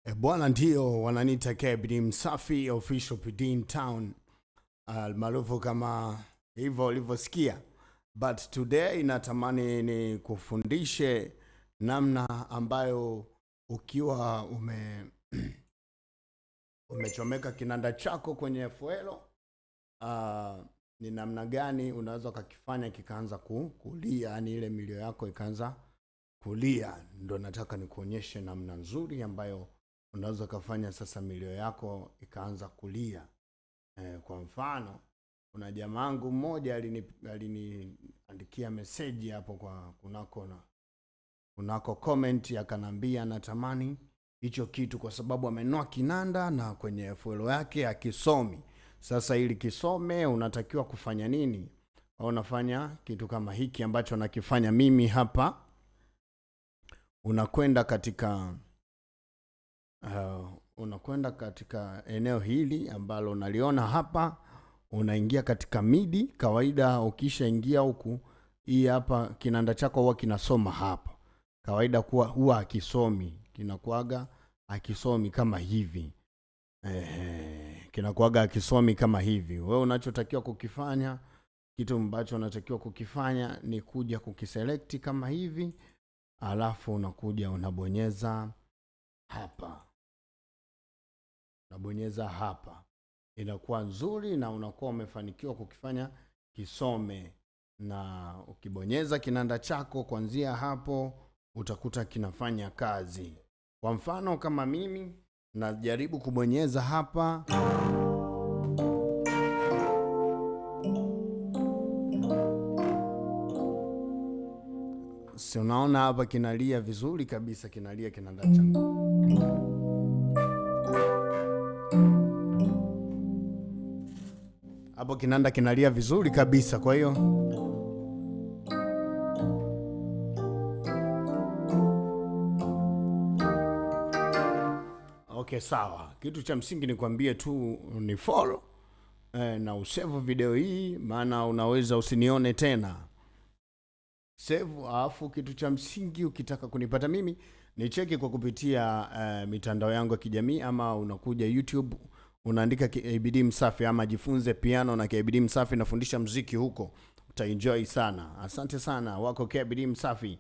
E bwana, ndio wananiita KBD Msafi official PD in town, almaarufu kama hivyo ulivyosikia. But today natamani ni kufundishe namna ambayo ukiwa umechomeka kinanda chako kwenye fuelo, ni namna gani unaweza ukakifanya kikaanza kulia, yani ile milio yako ikaanza kulia. Ndo nataka nikuonyeshe namna nzuri ambayo unaweza ukafanya sasa milio yako ikaanza kulia. Kwa mfano kuna jamaangu mmoja aliniandikia meseji hapo kwa kunako comment, akanambia natamani hicho kitu kwa sababu amenunua kinanda na kwenye fuelo yake akisomi. Sasa ili kisome unatakiwa kufanya nini? Au unafanya kitu kama hiki ambacho nakifanya mimi hapa. Unakwenda katika eneo hili ambalo unaliona hapa, unaingia katika MIDI. Kawaida ukishaingia huku, hii hapa kinanda chako huwa kinasoma hapa. Kawaida kuwa huwa hakisomi, kinakuaga hakisomi kama hivi. Kinakuaga hakisomi kama hivi. Wewe unachotakiwa kukifanya, kitu ambacho unatakiwa kukifanya ni kuja kukiselect kama hivi, alafu unakuja unabonyeza hapa. Unabonyeza hapa. Inakuwa nzuri na unakuwa umefanikiwa kukifanya kisome. Na ukibonyeza kinanda chako kuanzia hapo utakuta kinafanya kazi. Kwa mfano kama mimi najaribu kubonyeza hapa, si unaona hapa kinalia vizuri kabisa, kinalia kinanda changu. Hapo kinanda kinalia vizuri kabisa. Kwa hiyo okay, sawa. Kitu cha msingi nikwambie tu ni follow na usave video hii, maana unaweza usinione tena. Save, alafu kitu cha msingi ukitaka kunipata mimi ni cheki kwa kupitia mitandao yangu ya kijamii, ama unakuja YouTube unaandika KBD Msafi ama jifunze piano na KBD Msafi, nafundisha muziki huko, utaenjoy sana. Asante sana, wako KBD Msafi.